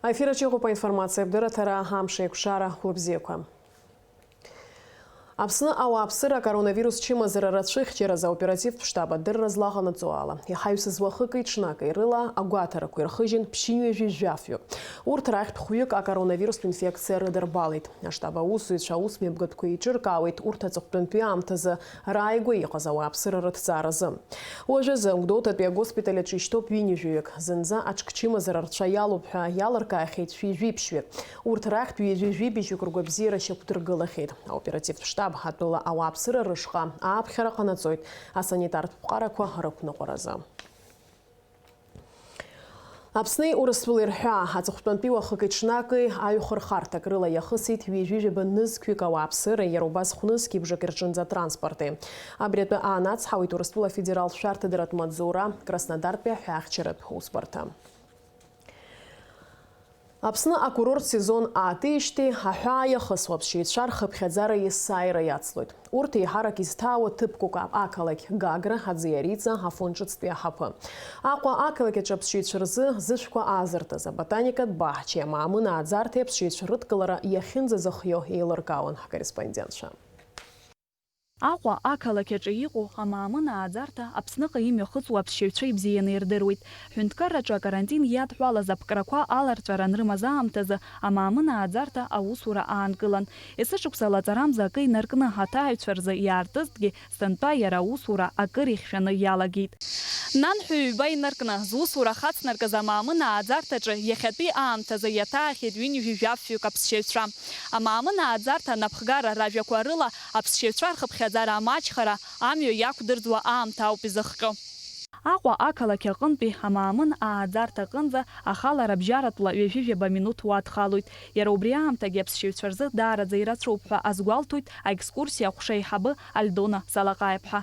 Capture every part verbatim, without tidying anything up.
Аефир аҿы иҟоуп аинформациатә дырраҭара, амш еиқәшара, гәабзиақәа. Аԥсны ауааԥсыра акоронавирус чымазара рацәыхьчаразы аоперативтә штаб адырра злаҟанаҵо ала, иҳаҩсыз уахыки ҽнаки рыла агәаҭарақәа ирхыжьын ԥшьынҩажәи жәафҩык. Урҭ рахьтә хәҩык акоронавирустә инфекциа рыдырбалеит. Аштаб аусзуҩцәа аусмҩаԥгатәқәа еиҿыркаауеит урҭ аҵыхәтәантәи аамҭазы рааигәа иҟаз ауааԥсыра рыҭҵааразы. Уажәазы Гәдоуҭатәи агоспиталь аҿы ишьҭоуп ҩынҩажәаҩык. Зынӡа аҽк чымазара рцәа иалоуп ҳәа иалыркаахьеит шәи жәиԥшьҩык. Урҭ рахьтә ҩажәи жәибжьҩык ргәабзиара шьақәдыргылахьеит. Аоперативтә штаб атәыла ауааԥсыра рышҟа ааԥхьара ҟанаҵоит, асанитартә ԥҟарақәа рықәныҟәаразы. Аԥсни Урыстәылеи рҳәаа, аҵыхәтәантәи уахыки ҽнаки аҩхырхарҭак рыла иахысит ҩажәи жәаба нызқьҩык ауааԥсыреи иара убас хә-нызқьи бжаки рҿынӡа атранспорти. Абри атәы аанацҳауеит Урыстәыла афедералтә шәарҭадаратә маҵзура, Краснодартәи аҳәаахьчаратә усбарҭа. Аԥсны акурорт сезон аатижьҭеи аҳәаа иахысуа аԥсшьаҩцәа рхыԥхьаӡара есааира иацлоит. Урҭ еиҳарак изҭаауа ҭыԥқәоуп ақалақь Гагра, Аӡиариҵа, Афон ҿыцтәи аҳаԥы. Аҟәа ақалақь аҿы аԥсшьаҩцәа рзы зышәқәа аазыртыз аботаникатә баҳчеи амаамын ааӡарҭеи аԥсшьаҩцәа рыдкылара иахьынӡазыхио еилыркаауан ҳкорреспондентцәа. Аҟәа ақалақь аҿы иҟоу амаамын ааӡарҭа Аԥсныҟа имҩахыҵуа аԥсшьаҩцәа ибзианы ирдыруеит. Ҳәынҭқарраҿы акарантин иадҳәалаз аԥкрақәа аларҵәара анрымаз аамҭазы амаамын ааӡарҭа аусура аанкылан. Есышықәса лаҵарамза акы инаркны аҭааҩцәа рзы иаартызҭгьы, сынтәа иара аусура акыр ихьшәаны иалагеит. Нанҳәа ҩба инаркны, зусура ахацнаркыз амаамын ааӡарҭаҿы иахьатәи аамҭазы иаҭаахьеит ҩынҩажәи жәафҩык аԥсшьаҩцәа. Амаамын ааӡарҭа анапхгара ражәақәа рыла аԥсшьаҩцәа рхыԥхьаӡара амаҷхара амҩа иақәдырӡуа аамҭа ауп изыхҟьо. Аҟәа ақалақь аҟынтәи амаамын ааӡарҭа аҟынӡа ахалара бжьаратәла ҩажәи жәаба минуҭ уадхалоит. Иара убри аамҭагьы аԥсшьаҩцәа рзы даараӡа ирацәоуп ҳәа азгәалҭоит аекскурсиа аҟәша аиҳабы Альдона Салаҟаиаԥҳа.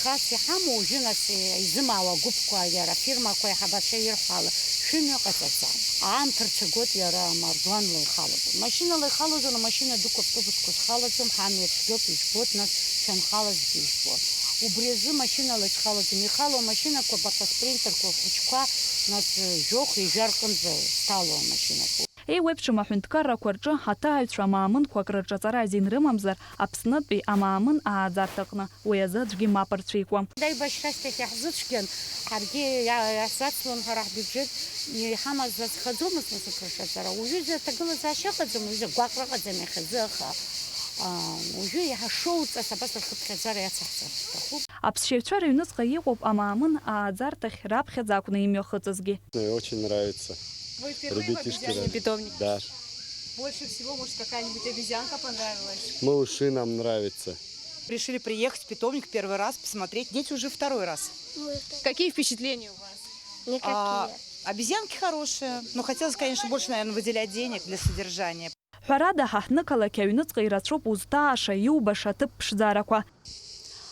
Хас иҳамоу уажәы, нас, изымаауа агәыԥқәа, иара афирмақәа аиҳабацәа ирҳәо ала, шәымҩа ҟаҵаӡам. Аамҭа рцәагоит иара амардуанла ихалаӡом. Машьынала ихалаӡом, амашьына дуқәа автобусқәа зхалаӡом, ҳамҩа цәгьоуп, ижәбоит, нас, шәанхалазгьы ижәбоит. Убри азы машьынала ишхалаӡом, ихало амашьынақәа, абарҭ аспринтерқәа хәыҷқәа, нас, жәохә-ҩажәа рҟынӡа зҭало амашьынақәа. Еиуеиԥшым аҳәынҭқаррақәа рҿы аҭааҩцәа амаамынқәак рырҿаҵара азин рымамзар, Аԥснытәи амаамын ааӡарҭаҟны уи азы аӡәгьы мап рцәикуам. Аибашьра ашьҭахь иаҳзыцәгьан, ҳаргьы иа-, иаҳзацлон ҳәа, раҳбиуџьет иҳамаз азхаӡомызт, нас, акрырҿаҵара. Уажәы изы аҭагылазаашьа ыҟаӡам, уажәы гәаҟра ыҟаӡам иахьазы, аха, а, уажәы иаҳа шоуҵас абас рхыԥхьаӡара иацаҳҵар сҭахуп. Аԥсшьаҩцәа рыҩныҵҟа иҟоуп амаамын ааӡарҭахь раԥхьаӡа акәны имҩахыҵызгьы. Очень нравится. Вы впервые в Ребятишки обезьянный ра-, питомнике? Да. Больше всего, может, какая-нибудь обезьянка понравилась? Малыши нам нравится. Решили приехать в питомник первый раз посмотреть. Дети уже второй раз. Какие впечатления у вас? Никакие. А, обезьянки хорошие. Ну, хотелось, конечно, больше, наверное, выделять денег для содержания. Ҳәарада, ҳа ҳнықалақь аҩныҵҟа ирацәоуп узҭааша, иубаша аҭыԥ ԥшӡарақәа.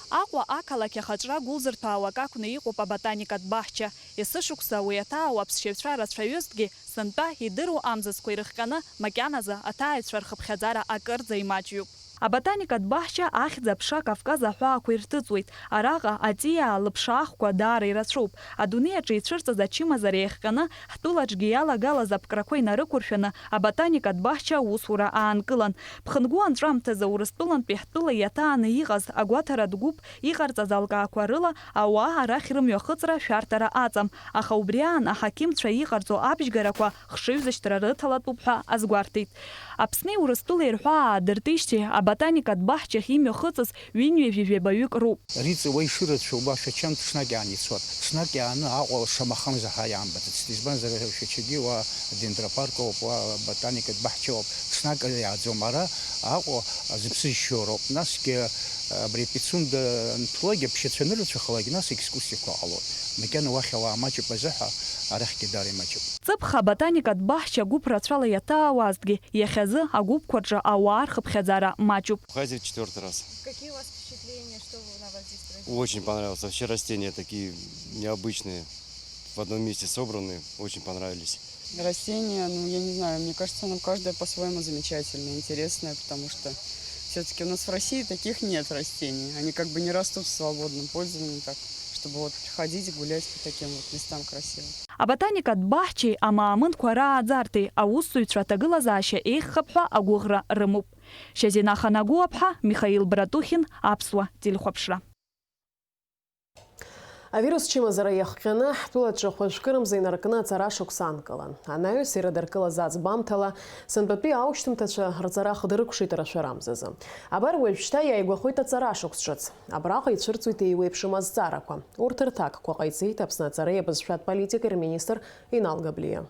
Аҟәа ақалақь ахаҿра гәылзырҭәаауак акәны иҟоуп аботаникатә баҳча. Есышықәса уи аҭаау аԥсшьаҩцәа рацәаҩызҭгьы, сынтәа идыруа амзызқәа ирыхҟьаны, макьаназы аҭааҩцәа рхыԥхьаӡара акырӡа имаҷҩуп. Аботаникатә баҳча ахьӡ-аԥша Кавказ аҳәаақәа ирҭыҵуеит. Араҟа аҵиаа лыԥшаахқәа даара ирацәоуп. Адунеи аҿы ицәырҵыз ачымазара иахҟьаны, ҳтәылаҿгьы иалагалаз аԥкрақәа инарықәыршәаны, аботаникатә баҳча аусура аанкылан. Ԥхынгәы анҵәамҭазы Урыстәылантәи ҳтәыла иаҭааны иҟаз агәаҭаратә гәыԥ иҟарҵаз алкаақәа рыла ауаа арахь рымҩахыҵра шәарҭара аҵам, аха убри аан аҳақьымцәа иҟарҵо абжьгарақәа хшыҩзышьҭра рыҭалатәуп ҳәа азгәарҭеит. Аԥсни Урыстәылеи рҳәаа аадыртижьҭеи аботаникатә баҳчахь имҩахыҵыз ҩынҩажәи жәабаҩык роуп. Риҵа уа ишырацәоу, уа Шәачан ҽнак иааны ицоит. Ҽнак иааны Аҟәа шамахамзар ҳәа иаамбаӡацт. Избанзар, Шәачагьы уа дендропарк ауп, уа ботаникатә баҳча ауп. Ҽнак иааӡом. Ара Аҟәа зыԥсы жьшьо роуп. Насгьы абри Пицунда анҭәлак, аԥшьацәа анырацәахалак, нас екскурсиақәа ҟалоит. Макьана уахь ауаа маҷуп азыҳәа, арахьгьы даара имаҷуп. Ҵыԥх аботаникатә баҳча гәыԥ рацәала иаҭаауазҭгьы, иахьазы агәыԥқәа рҿы ауаа рхыԥхьаӡара маҷуп. Хозяин четвёртый раз. Какие у вас впечатления, что вы на вас здесь произвели? Очень понравилось. Вообще растения такие необычные, в одном месте собраны, очень понравились. Растения, ну, я не знаю, мне кажется, оно каждое по-своему замечательное, интересное, потому что всё-таки у нас в России таких нет растений. Они как бы не растут в свободном пользовании, так что Вот, приходите гулять по таким вот местам красивым. Аботаникатә баҳчеи амаамынқәа рааӡарҭеи аусзуҩцәа аҭагылазаашьа еиӷьхап ҳәа агәыӷра рымоуп. Шьазина Ханагәыаԥҳа, Михаил Братухин, Аԥсуа телехәаԥшра. Авирус чымазара иахҟьаны, ҳтәылаҿы хәажәкырымза инаркны аҵара шықәса анкылан. Анаҩс, ирыдыркылаз аӡбамҭала, сынтәатәи аушьҭымҭацәа рҵара хдыркәшеит рашәарамзазы. Абар уажәшьҭа иааигәахоит аҵара шықәс ҿыц. Абраҟа ицәырҵуеит еиуеиԥшым азҵаарақәа. Урҭ рҭакқәа ҟаиҵеит Аԥсны аҵареи абызшәатә политикеи рминистр Инал Габлиа.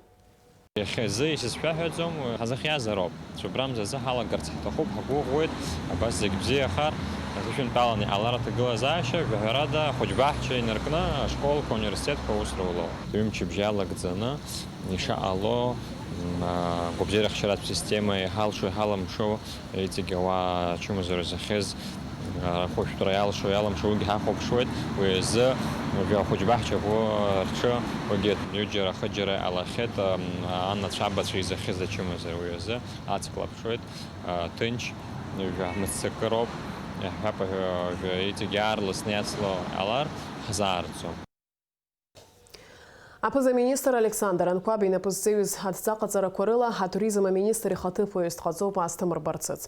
Иахьазы исызшәаҳәаӡом, ҳазыхиазароуп. Цәыббрамзазы ҳалагарц ҳҭахуп, ҳгәыӷуеит, абас зегь бзиахар, аӡышәантәаланы иҟалар аҭагылазаашьа, жәаҳәарада, ахәыҷбаҳча инаркны, ашколқәа, ауниверситетқәа аус рулоу. Ҩымчыбжьа алагӡаны ишаҟало, м, а, гәабзиарахьчаратә система иҳалшо, иҳалымшо, иҵегь ауаа ачымазара зыхьыз, а, рхәышәтәра иалшо, иалымшо, уигьы ҳахәаԥшуеит. Уи азы жәа-, ахәыҷбаҳчақәа рҿы уигьы ҩыџьара-хыџьара иҟалахьеит, ам, анацәа-абацәа изыхьыз ачымазара. Уи азы аҵх лаԥшуеит, а, ҭынч, жәа-, мыццакыроуп, иаҳҳәап, жәа-, иҵегь аарласны иацло ҟалар, ҳзаарӡом. Аԥыза-министр Александр Анқәаб инапызҵаҩыз адҵаҟаҵарақәа рыла атуризм аминистр ихаҭыԥуаҩыс дҟаҵоуп Асҭамыр Барцыц.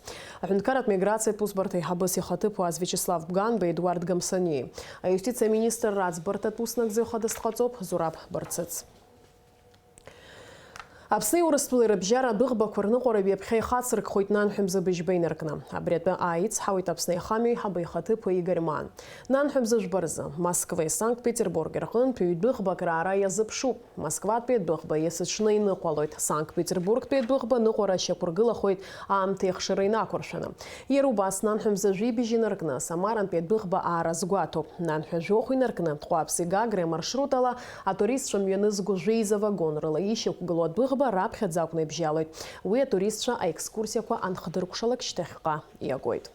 Аҳәынҭқарратә миграциатә усбарҭа аиҳабыс ихаҭыԥуаз Виачеслав Бганба, Едуард Гамсаниеи. Аиустициа аминистрра аӡбарҭатә уснагӡаҩ хадас дҟаҵоуп Зураб Барцыц. Аԥсни Урыстәылеи рыбжьара адәыӷбақәа рныҟәара ҩаԥхьа ихацыркхоит нанҳәа мза быжьба инаркны. Абри атәы ааицҳауеит Аԥсны аихамҩа аиҳабы ихаҭыԥуаҩ Игорь Маан. Нанҳәа мза жәба рзы, Москвеи Санкт-Петербурги рҟынтә ҩ-дәыӷбак раара иазыԥшуп. Москватәи адәыӷба есыҽны иныҟәалоит, Санкт-Петербургтәи адәыӷба аныҟәара шьақәыргылахоит аамҭеи ахшареи инақәыршәаны. Иара убас, нанҳәа мза жәибжь инаркны, Самарантәи адәыӷба аара азгәаҭоуп. Нанҳәа жәохә инаркны, Тҟәаԥси Гагреи амаршрут ала атуристцәа мҩанызго жәеиза вагонрыла ишьақәгылоу адәыӷба раԥхьаӡа акәны ибжьалоит. Уи атуристцәа аекскурсиақәа анхдыркәшалак шьҭахьҟа иагоит.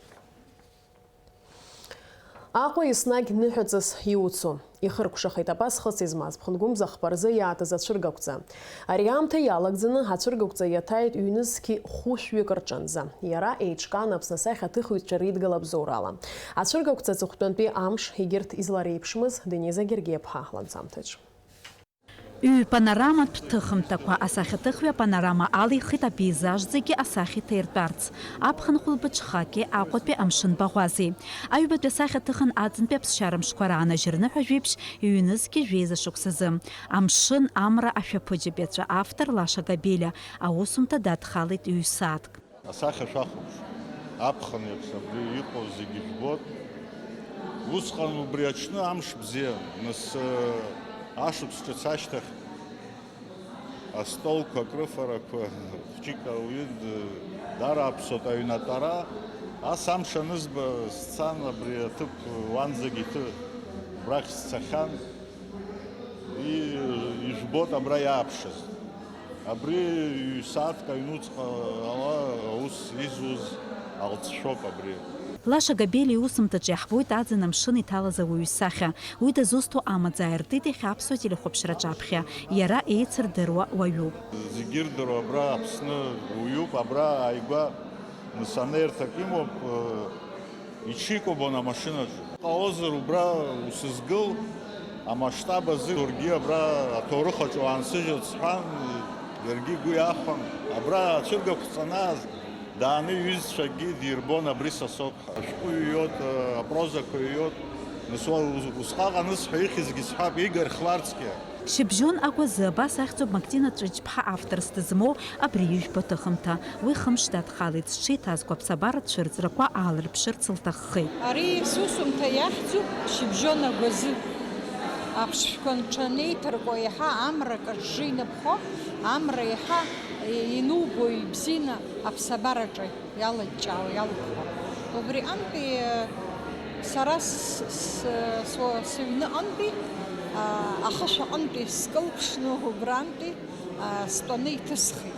Аҟәа еснагь ныҳәаҵас иуцу. Ихыркәшахеит апас хыци змаз ԥхынгәымза хԥа рзы иаатыз ацәыргақәҵа. Ари аамҭа иалагӡаны ацәыргақәҵа иаҭааит ҩнызқьи хәышәҩык рҿынӡа. Иара еиҿкаан Аԥсны асахьаҭыхҩцәа реидгыла абзоурала. Ацәыргақәҵа аҵыхәтәантәи амш, егьырҭ излареиԥшмыз Дениза Гергиаԥҳа ланҵамҭаҿ. Ҩ-панораматә ҭыхымҭақәа асахьаҭыхҩы апанорама алихит апеизаж зегьы асахьа иҭаиртәарц. Аԥхын хәылбыҽхаки Аҟәатәи амшын баӷәази. Аҩбатәи асахьа ҭыхын аӡынтәи аԥсшьара мшқәа раанажьырныҳәа жәиԥшь ҩнызқьи жәеиза шықәсазы. Амшын, амра, ашәаԥыџьаԥ иаҵәа, автор Лаша Габелиа, аусумҭа дадхалеит ҩ-сааҭк. Асахьа шәахәаԥш, аԥхын еиԥш абри иҟоу зегьы жәбоит. Усҟан убри аҽны амш бзиан, нас, э, ашықәс ҿыц ашьҭахь астолқәа, акрыфарақәа, хәҷык ауаҩы д-, дарааԥсоит аҩнатәара. Ас амш анызба, сцан абри аҭыԥ уанӡагь иҭы-, убрахь сцахьан. И-, ижәбоит абра иааԥшыз. Абри ҩ-сааҭк аҩнуҵҟа ала аус изуз алҵшәоуп абри. Лаша Габелиа иусумҭаҿы иаҳбоит аӡын амшын иҭалаз ауаҩы исахьа. Уи дызусҭоу амаӡа ааиртит иахьа аԥсуа телехәаԥшра аҿаԥхьа. Иара еицырдыруа уаҩуп. Зегьы ирдыруа абра Аԥсны уаҩуп, абра ааигәа, нас, анеирҭак имоуп, э, иҽикәабон амашьынаҿы. Ҟалозар, убра усызгыл, амасштаб азы уаргьы абра аҭоурых аҿы уаансыжьырц сҳәан, иаргьы игәы иахәан. Абра ацәыргақәҵа анааз, дааны иҩызцәагьы дирбон абри сасоуп ҳәа. Ашәҟәы ҩиот, апрозақәа ҩиот, нас уа ус-, усҟак анысҳәа, ихьызгьы сҳәап, Игорь Хларцкиа. Шьыбжьон агәазы абас ахьӡуп Мактина Ҵәыџьԥҳа авторс дызмоу абри ижәбо аҭыхымҭа. Уи хымш дадхалеит, зҽеиҭазго аԥсабаратә цәырҵрақәа аалырԥшырц лҭаххеит. Ари сусумҭа иахьӡуп Шьыбжьон агәазы. Аԥшшәқәа нҽанеиҭаркуа еиҳа амра каҿҿа инапхо, амра еиҳа инубо ибзианы аԥсабараҿы иалыҷҷаауа, иалыхәхәа. Убри антәи, э, сара с-, с-, с-, сыҩныҟантәи, а, ахышә аҟынтәи скылԥшны убрантәи, а, стәаны иҭысхит.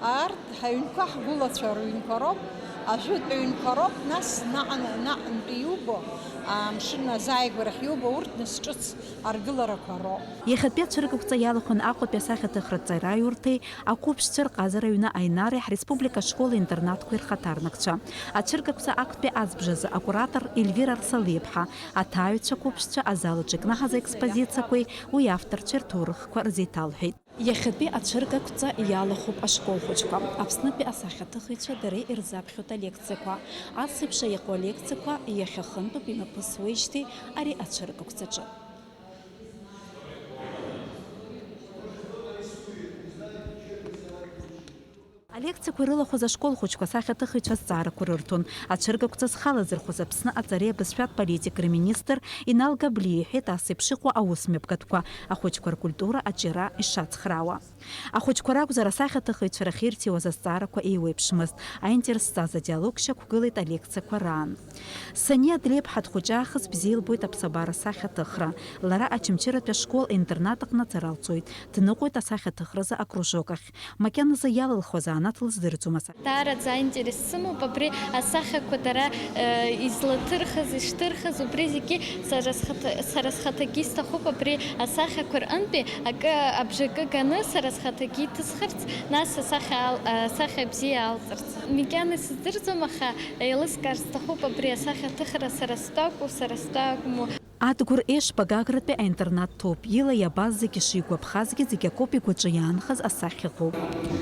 Арҭ ҳаҩнқәа ҳгәылацәа рыҩнқәа роуп, Ажәытә ҩнқәа роуп, нас наҟ-, наҟ-, наҟ-, иубо, амшын азааигәарахь иубо, урҭ нас ҿыц аргыларақәа роуп. Иахьатәи ацәыргақәҵа иалахәын Аҟәатәи асахьаҭыхратә ҵараиурҭеи ақәыԥшцәа рҟазара аҩны Аинареи ҳреспублика ашкол-интернатқәеи рхаҭарнакцәа. Ацәыргақәҵа актәи аӡбжазы акуратор Ельвира Арсалиаԥҳа, аҭааҩцәа қәыԥшцәа азал аҿы икнаҳаз аекспозициақәеи уи авторцәеи рҭоурыхқәа рзеиҭалҳәеит. Иахьатәи ацәыргақәҵа иалахәуп ашкол хәыҷқәа. Аԥснытәи асахьаҭыхыҩцәа дара ирзаԥхьоит алекциақәа. Ас еиԥш иҟоу алекциақәа иахьа хынтәоуп имҩаԥысуеижьҭеи ари ацәыргақәҵаҿы. Алекциақәа ирылахәыз ашкол хәыҷқәа асахьаҭыхыҩцәа азҵаарақәа рырҭон. Ацәыргақәҵа зхы алазырхәыз Аԥсны аҵареи абызшәатә политикеи рминистр Инал Габлиа иҳәеит, ас еиԥш иҟоу аусмҩаԥгатәқәа ахәыҷқәа ркультура аҿиара ишацхраауа. Ахәыҷқәа ракәзар, асахьаҭыхыҩцәа рахь ирҭиуаз азҵаарақәа еиуеиԥшмызт, аинтерес зҵаз адиалог шьақәгылеит алекциақәа раан. Сани Адлеиԥҳа дхәыҷаахыс бзиа илбоит аԥсабара асахьаҭыхра. Лара Очамчыратәи ашкол-интернат аҟны аҵара лҵоит, дныҟәоит асахьаҭыхразы акружок ахь. Макьаназы иалылхуа занааҭ лыздырӡом асахьаҭыхра. Даараӡа аинтерес сымоуп абри асахьақәа дара, э, излаҭырхыз, ишҭырхыз, убри зегьы сара схаҭа-, сара схаҭагьы исҭахуп абри асахьақәа рҟынтәи акы, абжакы ганы сара схаҭагьы иҭысхырц, нас асахьа ал-, асахьа бзиа алҵырц. Макьана исыздырӡом, аха еилыскаар сҭахуп абри асахьаҭыхра сара стәы акәу, сара стәы акәму. Адгәыр Ешба Гагратәи аинтернат ҭоуп. Ила иабаз зегьы шигәаԥхазгьы, зегь акоуп игәаҿы иаанхаз асахьа ыҟоуп.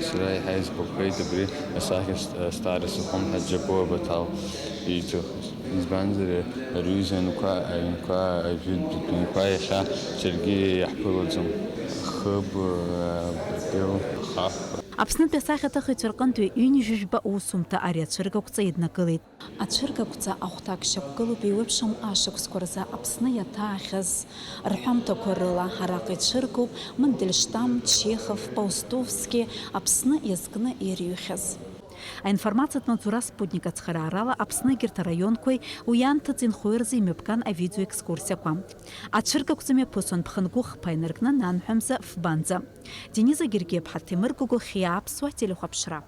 Сара еиҳа исгәаԥхеит абри асахьа ст-, Стара Сухум ҳәа Џьапуа Баҭал ииҭыхыз. Избанзар, ари аҩыза аҩнқәа, аҩнқәа, ажәытә ҩнқәа иахьа џьаргьы иаҳԥылаӡом. Хыб, Бабел, Хахә. Аԥснытәи асахьаҭыхыҩцәа рҟынтәи ҩынҩажәижәба усумҭа ари ацәыргақәҵа иднакылеит. Ацәыргақәҵа ахәҭак шьақәгылоуп еиуеиԥшым ашықәсқәа рзы Аԥсны иаҭаахьаз рҳәамҭақәа рыла. Араҟа ицәыргоуп Мандельштам, Чехов, Паустовски, Аԥсны иазкны ирыҩхьаз. Аинформациатә маҵзура Спутник ацхыраарала, Аԥсны егьырҭ араионқәеи уи анҭыҵ инхои рзы имҩаԥган авидеоекскурсиақәа. Ацәыргақәҵа мҩаԥысуан Ԥхынгәы хԥа инаркны Нанҳәа мза фбанӡа. Дениза Гергиаԥҳа, Ҭемыр Гогохиа, Аԥсуа телехәаԥшра.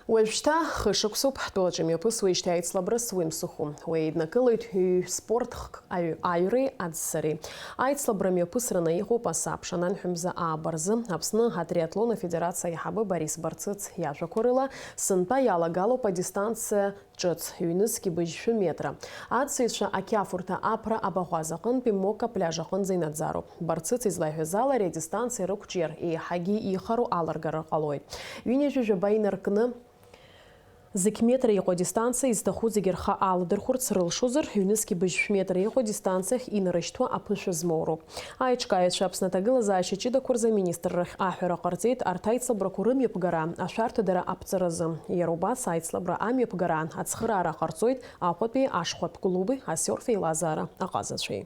Уажәшьҭа хышықәсоуп ҳтәылаҿы имҩаԥысуеижьҭеи аицлабра Суим Сухум. Уи еиднакылоит ҩ-спорт хк аҩ-, аҩреи аӡсареи. Аицлабра мҩаԥысраны иҟоуп асабша Нанҳәа мза ааба рзы Аԥсны атриатлон афедерациа аиҳабы Борис Барцыц иажәақәа рыла, сынтәа иалагалоуп адистанциа ҿыц, ҩнызқь быжьшәы метра. Аҵаҩцәа ақьафурҭа аԥра абаӷәаза аҟынтәи Мока пляж аҟынӡа инаӡароуп. Барцыц излаҳәаз ала, ари адистанциа рықәҿиар еиҳагьы ихароу алыргара ҟалоит. Ҩынҩажәи жәаба инаркны, зқь метра иҟоу адистанциа изҭаху зегьы рхы аладырхәырц рылшозар, ҩнызқь быжьшә метра иҟоу адистанциахь инарышьҭуа аԥышәа змоу роуп. Аиҿкааҩцәа Аԥсны аҭагылазаашьа ҷыдақәа рзы аминистррахь аҳәара ҟарҵеит арҭ аицлабрақәа рымҩаԥгара ашәарҭадара аԥҵаразы. Иара убас аицлабра амҩаԥгараан ацхыраара ҟарҵоит Аҟәатәи ашхәатә клуби асиорф еилазаара аҟазацәеи.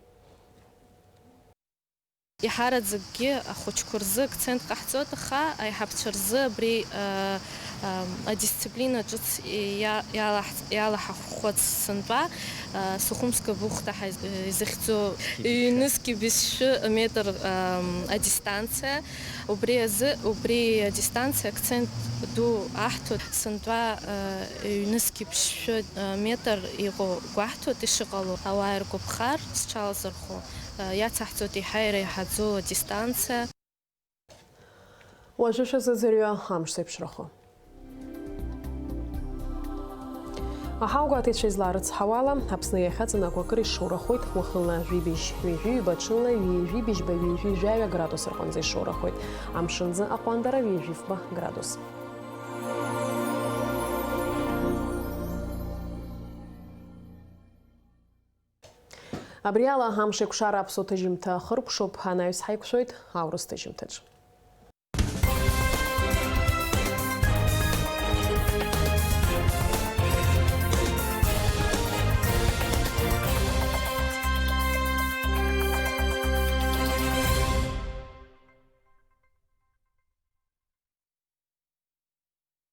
Иҳараӡакгьы ахәыҷқәа рзы акцент ҟаҳҵоит, аха аиҳабцәа рзы абри, а, а, адисциплина ҿыц иа-, иалаҳ-, иалаҳхәац сынтәа, а, Сухумская бухта ҳәа из-, изыхьӡу ҩнызқь бызшәы метр, а, адистанциа. Убри азы, убри адистанциа акцент ду аҳҭоит, сынтәа, а, ҩнызқь ԥшьшәы, а, метр иҟоу гәаҳҭоит ишыҟало, ауаа иргәаԥхар, зҽалазырхәо, а, иацаҳҵоит еиҳа иреиҳаӡоу адистанциа. Уажәы шәазыӡырҩы амш зеиԥшрахо. Аҳауагәаҭаҩцәа излаарыцҳауала, Аԥсны иахьаҵанакуа акыр ишшоурахоит, уахынла жәибжь ҩажәи ҩба, ҽынла ҩажәи быжьба, ҩажәи жәаҩа градус рҟынӡа ишшоурахоит. Амшынӡы аҟәандара ҩажәи фба градус. Абри ала амш еиқәшара аԥсуа ҭыжьымҭа ахыркәшоуп, анаҩс ҳаиқәшәоит аурыс ҭыжьымҭаҿ.